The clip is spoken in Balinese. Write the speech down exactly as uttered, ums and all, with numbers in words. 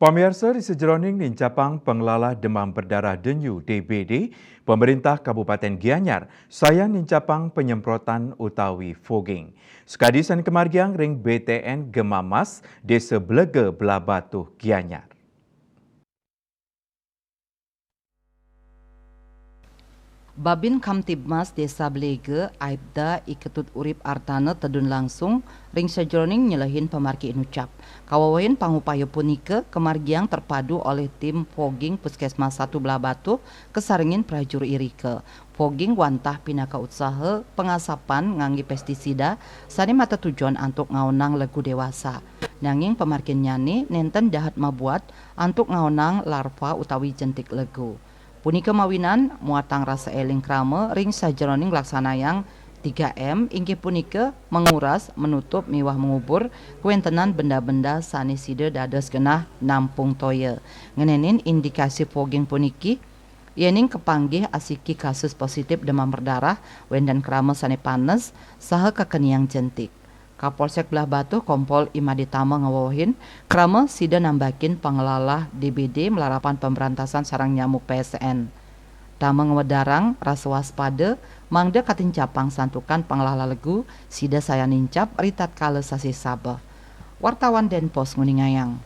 Pamiarsa, ri sajeroning nincapang panglala demam berdarah denyu, D B D, pemerintah Kabupaten Gianyar sayan nincapang penyemprotan utawi fogging. Sakadi sane kamargiang ring B T N Gemamas, Desa Belega, Blahbatuh, Gianyar. Babin Kamtibmas Desa Belega, Aibda I Ketut Urip Artana, tedun langsung ring sajeroning nyelehin pamargi inucap. Kawewehin pangupaya punika kamargiang terpadu olih tim fogging Puskesmas satu Blahbatuh kasarengin prajuru irika. Fogging wantah pinaka utsaha pangasapan ngangge pestisida sane matetujon antuk ngaonang legu dewasa. Nanging pamarginnyane nenten dahat mabuat antuk ngaonang larva utawi jentik legu. Punika mawinan muatang rasa eling krama ring sajeroning nglaksanayang tiga M, inggih punika menguras, menutup, miwah mengubur kawentenan benda-benda sane sida dados genah nampung toya. Ngenenin indikasi fogging puniki, yening kapanggih asiki kasus positif demam berdarah wenten krama sane panes saha kakeniang jentik. Kapolsek Blahbatuh, Kompol Imade Tama, ngawewehin, krama sida nambakin panglalah D B D malarapan pemberantasan sarang nyamuk P S N. Tama ngwedarang rasa waspada mangda katincapang santukan panglalah legu sida sayan nincap ritatkala sasih Sabeh. Wartawan Denpos nguningayang.